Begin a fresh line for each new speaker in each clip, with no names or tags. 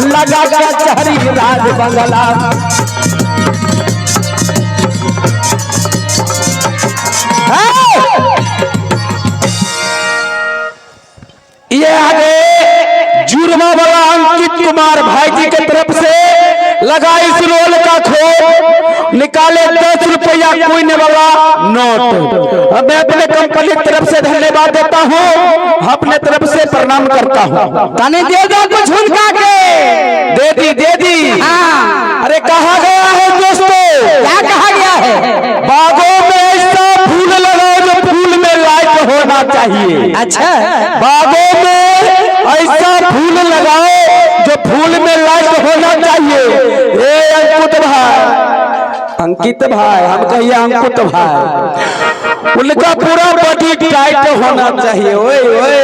लगा कचहरी राज बंगला। ये आगे जुर्मा वाला अंकित कुमार भाई जी के तरफ से लगा इस रोल का खोल, निकाले 10 रुपया कोई वाला नोट। मैं अपने कंपनी की तरफ से धन्यवाद देता हूँ, अपने तरफ से प्रणाम करता हूँ।
तनी दे दो कुछ हुनका के।
दे दी दे दी।
हाँ।
अरे कहा गया है दोस्तों,
क्या कहा गया है?
बागों में ऐसा फूल लगाओ जो फूल में लाइट होना चाहिए।
अच्छा।
बागों में ऐसा फूल लगाओ जो फूल में लाइट होना चाहिए। ए अंकुत भाई, अंकित भाई, हम कहिए अंकुत भाई, उनका पूरा बॉडी टाइट होना चाहिए। ओए ओए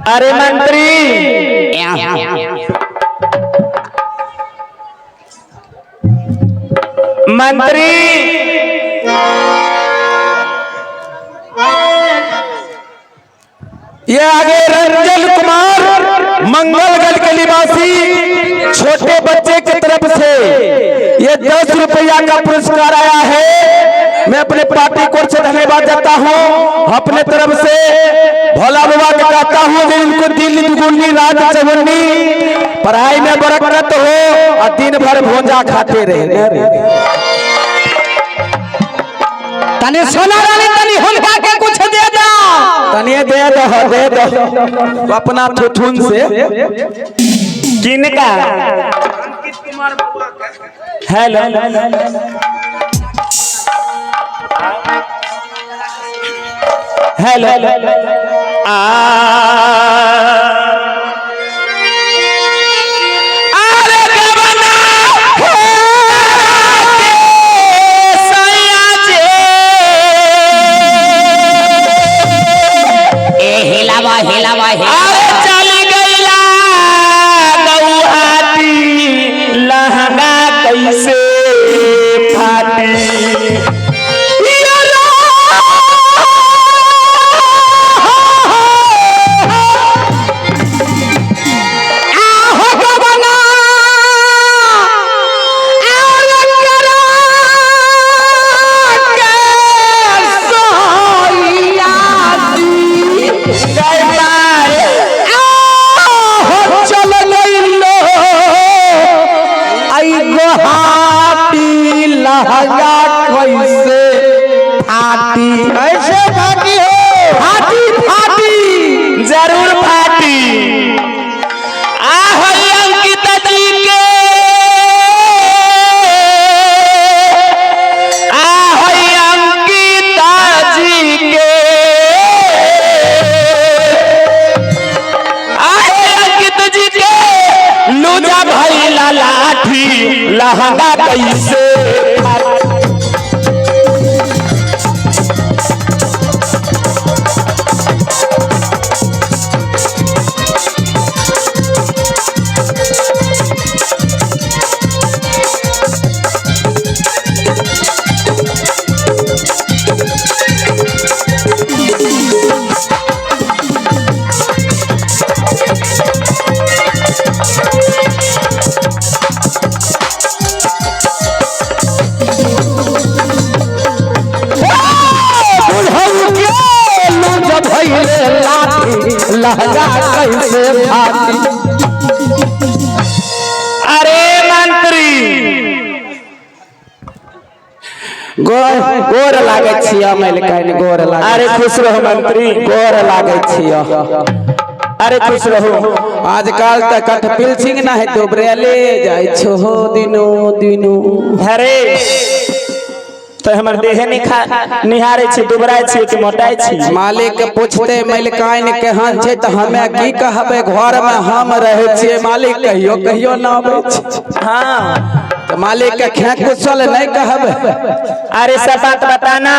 अरे मंत्री, मंत्री ये आगे रंजन कुमार मंगलगढ़ के निवासी छोटे बच्चे की तरफ से ये 10 रुपया का पुरस्कार आया है। मैं अपने पार्टी को से धन्यवाद देता हूँ, अपने तरफ से भोला बाबा के कहता हूँ कि इनको दिल दुगुनी रात चवन्नी, पढ़ाई में बरकत हो और दिन भर भोजा खाते रहे।
तनी सोना रानी तनी हुनका के कुछ दे दो।
तनिए दे दो, दे दो अपना थुथुन से।
किनका? हेलो हेलो आ अरे गबना के सैया जे।
ए हिलावा हिलावा
अरे चल गईला गौहाटी, लहंगा कैसे फाटी।
आहो गबना आर करा के सोइया जी।
गए मारे।
आहो चल गइलो आई गुवाहाटी, लहंगा कैसे फाटी।
कैसे फाटी हो?
फाटी फाटी
जरूर फाटी। आहो अंकित जी के, आहो अंकित जी के, आहो अंकित जी के लूजा भइला लाठी, लहंगा कैसे फाटी।
बुढ़ऊ के लूज भइले लाठी, लहंगा कैसे फाटी।
अरे मंत्री,
गोर गोर लागै छियै मलिकाइन, गोर लागै।
अरे खुश रहो मंत्री,
गोर लागै छियै।
अरे खुश रहो।
आजकल तऽ कठपिल सिंह ना है दुबरेले जाइ छो दिनो दिनो।
अरे तो हमर देहे निखा निहारे छी, दुबराय छी कि मोटाइ छी?
मालिक के पूछते मलिकाइन केहन छै तऽ हमे की कहबै, घर में हम रहै छियै, मालिक कहियो कहियो ना आबै छै।
हाँ।
तऽ मालिक के खेक कुशल नहीं कहबै।
अरे सब बात बताना,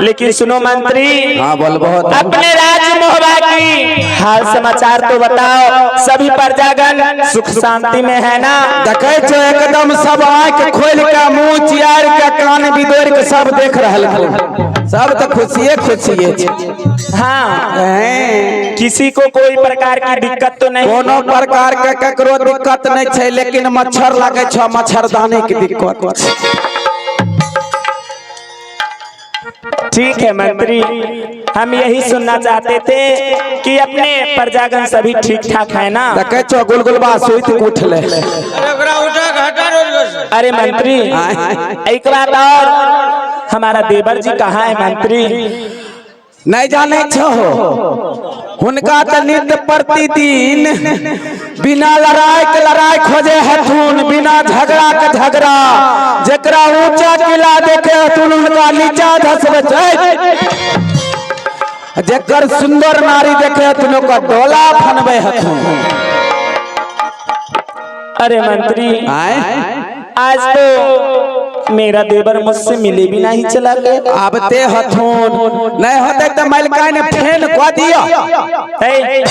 लेकिन सुनो मंत्री।
हाँ बोल बहुत।
अपने राज्य मोहबा की हाल समाचार तो बताओ, सभी प्रजागण सुख शांति में है ना?
देखै छो एकदम सब आंख खोल के मुंह चियार के कान बिदोर के सब देख रहल हन। सब तो खुशिये खुशिये छै।
हाँ,
हैं।
किसी को कोई प्रकार की दिक्कत तो नहीं?
कोनो प्रकार के ककरो दिक्कत नहीं छै, लेकिन मच्छर लागे छ, मच्छरदानी के दिक्कत छै।
ठीक है मंत्री, हम यही सुनना चाहते थे कि अपने प्रजागण सभी ठीक ठाक है ना?
देखे छो गुलगुलबा सुति के उठले।
अरे मंत्री, एक बात और, हमारा देवर जी कहाँ है मंत्री?
नहीं जाने छो, हुनका त नित्य प्रतिदिन बिना लड़ाई के लड़ाई खोजे हथुन, बिना झगड़ा के झगड़ा, जेकरा ऊंचा किला देखे हथुन उनका नीचा धसबे छै, जेकर सुंदर नारी देखे हथुन ओकर डोला फनबे हथुन।
अरे मंत्री,
आय
आज तो मेरा देवर मुझसे मिले भी नहीं चला गया।
आबते हथुन, नहीं होते त मलकाइन फेन क दियो।
हे,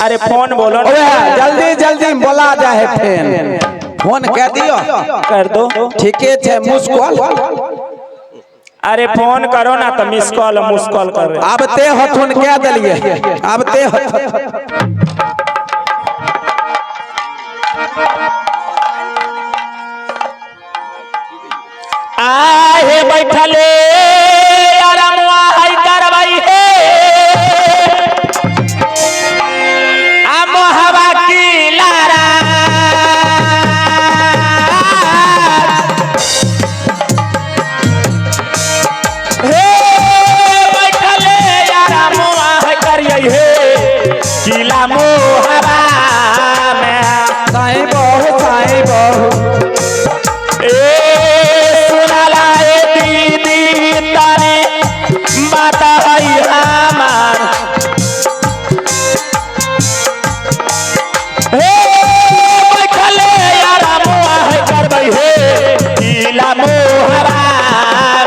अरे फोन बोलो ना।
ओए जल्दी जल्दी बोला जाए, फेन फोन कह दियो।
कर दो।
ठीके छै, मुस्कल।
अरे फोन करो ना तो मिस कॉल मुस कॉल कर रहे।
आबते हथुन कह देलिए, आबते हथुन।
आहे बैठले आरामवा है करवाई हे आम हवा की लारा। हे बैठले आरामवा है करियै हे किला मोहवा में।
साईं बहु साईं बहु।
ए सुनाला ए दीदी तारी बात है हमार। हे बैठले यारा मोह है करबै हे किला मोहरा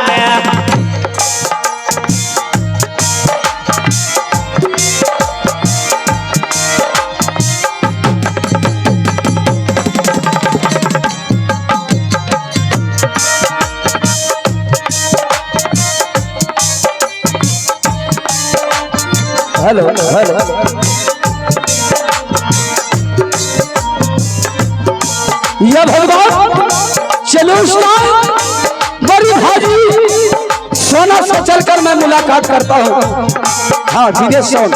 में।
हेलो हेलो,
यह भगवान चलो बड़ी भाजी सोना से चलकर मैं मुलाकात करता हूँ। हाँ दिनेश सोन।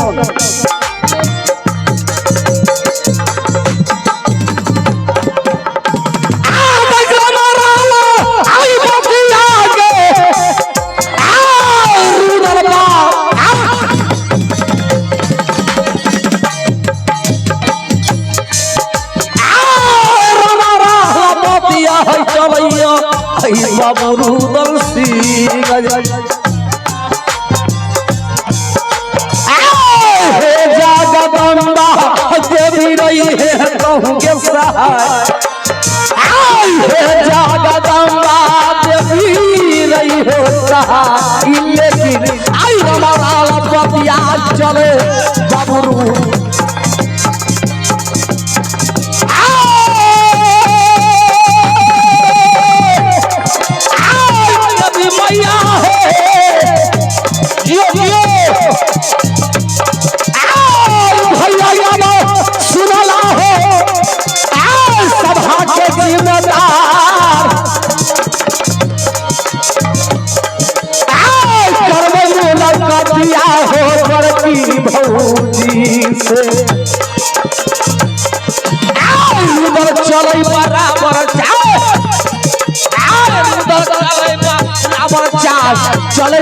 लेकिन आई हमारा बतिया चले बाबरू। मैया है जियो जियो भैया सुनला हो सभा के जिम्मेदार मुलाकातिया हो बड़की भौजी से चल बराबर चले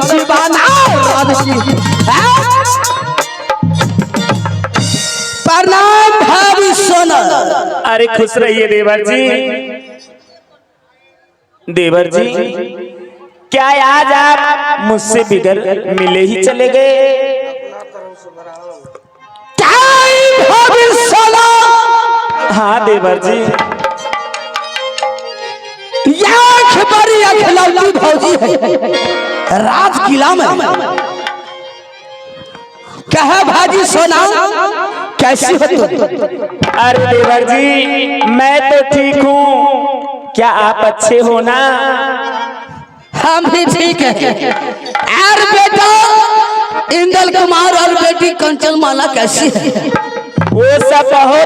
प्रणाम भाभी सोना।
अरे खुश रहिए देवर जी। देवर जी, क्या आज आप मुझसे बिगर मिले ही चले गए?
भाभी सोना।
हाँ देवर जी।
बड़ी अखिलौती भौजी है राज किला में। कहे भाजी सोना कैसी हो तुम?
अरे देवर जी, मैं तो ठीक हूँ, क्या आप अच्छे हो ना?
हम भी ठीक है। अरे कुमार और बेटी कंचन माला कैसी है?
वो सब बहुत